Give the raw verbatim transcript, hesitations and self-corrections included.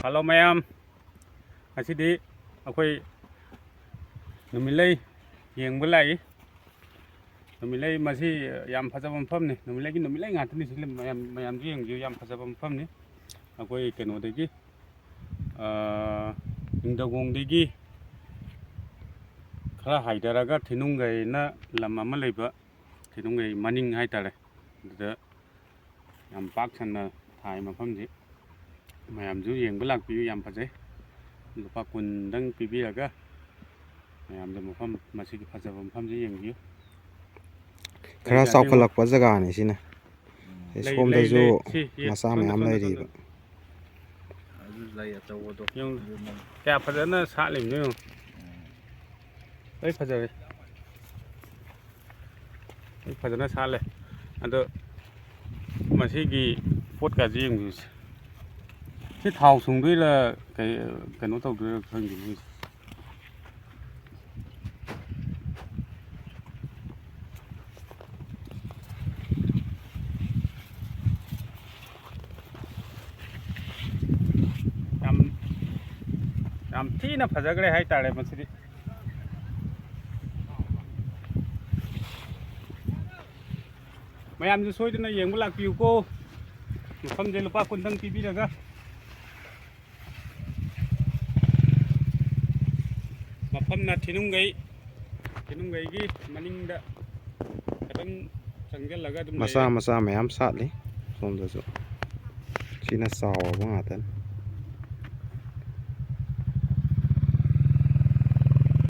Hello ꯃꯌꯥꯝ, ꯉꯁꯤꯗꯤ ꯑꯩꯈꯣꯏ ꯅꯨꯃꯤꯠꯂꯩ ꯌꯦꯡꯕ ꯂꯥꯛꯏ꯫ ꯅꯨꯃꯤꯠꯂꯩ ꯃꯁꯤ ꯌꯥꯝ ꯐꯖꯕ ꯃꯐꯝꯅꯤ꯫ ꯅꯨꯃꯤꯠꯂꯩꯒꯤ ꯅꯨꯃꯤꯠꯂꯩ ꯉꯥꯛꯇꯅꯤ꯫ ꯁꯤ ꯃꯌꯥꯝ, ꯃꯌꯥꯝꯁꯨ ꯌꯦꯡꯕꯤꯌꯨ, ꯌꯥꯝ ꯐꯖꯕ ꯃꯐꯝꯅꯤ꯫ ꯑꯩꯈꯣꯏ ꯀꯩꯅꯣꯗꯒꯤ, ꯑꯥ, ꯅꯤꯡꯊꯧꯈꯣꯡꯗꯒꯤ ꯈꯔ ꯍꯥꯏꯊꯔꯒ ꯊꯤꯅꯨꯡꯒꯩꯅ ꯂꯝ ꯑꯃ ꯂꯩꯕ, ꯊꯤꯅꯨꯡꯒꯩ ꯃꯅꯤꯡ ꯍꯥꯏꯇꯥꯔꯦ, ꯑꯗꯨꯗ ꯌꯥꯝ ꯄꯥꯛ ꯁꯟꯅ ꯊꯥꯏ ꯃꯐꯝꯁꯤ꯫ ꯃꯌꯥꯝꯁꯨ ꯌꯦꯡꯕ ꯂꯥꯛꯄꯤꯌꯨ, ꯌꯥꯝ ꯐꯖꯩ꯫ ꯂꯨꯄꯥ ꯀꯨꯟꯗꯪ ꯄꯤꯕꯤꯔꯒ ꯃꯌꯥꯝꯗ ꯃꯐꯝ, ꯃꯁꯤꯒꯤ ꯐꯖꯕ ꯃꯐꯝꯁꯤ ꯌꯦꯡꯕꯤꯌꯨ꯫ ꯈꯔ ꯂꯩ ꯆꯥꯎꯈꯠꯂꯛꯄ ꯖꯒꯥꯅꯤ ꯁꯤꯅ꯫ ꯁꯤ ꯂꯩ, ꯁꯣꯝꯗꯁꯨ ꯂꯩ, ꯂꯩ꯫ ꯁꯤ, ꯃꯆꯥ ꯁꯣꯝꯗ, ꯃꯌꯥꯝ ꯁꯣꯝꯗ, ꯂꯩꯔꯤꯕ꯫ ꯁꯣꯝꯗ꯫ ꯑꯗꯨ ꯂꯩ ꯑꯆꯧꯕꯗꯣ꯫ ꯌꯦꯡꯉꯨ꯫ ꯑꯗꯨ ꯅꯪ ꯀꯌꯥ ꯐꯖꯅ ꯁꯥꯠꯂꯤꯕꯅꯣ ꯌꯦꯡꯉꯨ꯫ ꯎꯝ꯫ ꯂꯣꯏ ꯐꯖꯔꯦ꯫ ꯂꯣꯏ ꯐꯖꯅ ꯁꯥꯠꯂꯦ꯫ ꯑꯗꯣ ꯃꯁꯤꯒꯤ ꯄꯣꯠꯀꯥꯁꯦ ꯌꯦꯡꯕꯤꯌꯨꯁꯦ꯫ ꯁꯤ ꯊꯥꯎ ꯁꯨꯡꯗꯣꯏꯔꯥ ꯀꯩ, ꯀꯩꯅꯣ ꯇꯧꯗꯣꯏꯔꯥ ꯈꯪꯗꯦ ꯃꯣꯏꯁꯦ꯫ ꯌꯥꯝ, ꯌꯥꯝ ꯊꯤꯅ ꯐꯖꯈ꯭ꯔꯦ ꯍꯥꯏꯇꯥꯔꯦ ꯃꯁꯤꯗꯤ꯫ ꯃꯌꯥꯝꯁꯨ ꯁꯣꯏꯗꯅ ꯌꯦꯡꯕ ꯂꯥꯛꯄꯤꯌꯨꯀꯣ꯫ ꯃꯐꯝꯁꯦ ꯂꯨꯄꯥ ꯀꯨꯟꯗꯪ ꯄꯤꯕꯤꯔꯒ꯫ ꯃꯐꯝꯅ ꯊꯤꯅꯨꯡꯒꯩ, ꯊꯤꯅꯨꯡꯒꯩꯒꯤ ꯃꯅꯤꯡꯗ ꯈꯤꯇꯪ ꯆꯪꯁꯤꯜꯂꯒ ꯑꯗꯨꯝ ꯃꯆꯥ ꯂꯩꯔꯦ꯫ ꯃꯆꯥ ꯃꯌꯥꯝ ꯁꯥꯠꯂꯤ ꯁꯣꯝꯗꯁꯨ꯫ ꯁꯤꯅ ꯆꯥꯎꯔꯕ ꯉꯥꯛꯇꯅꯤ꯫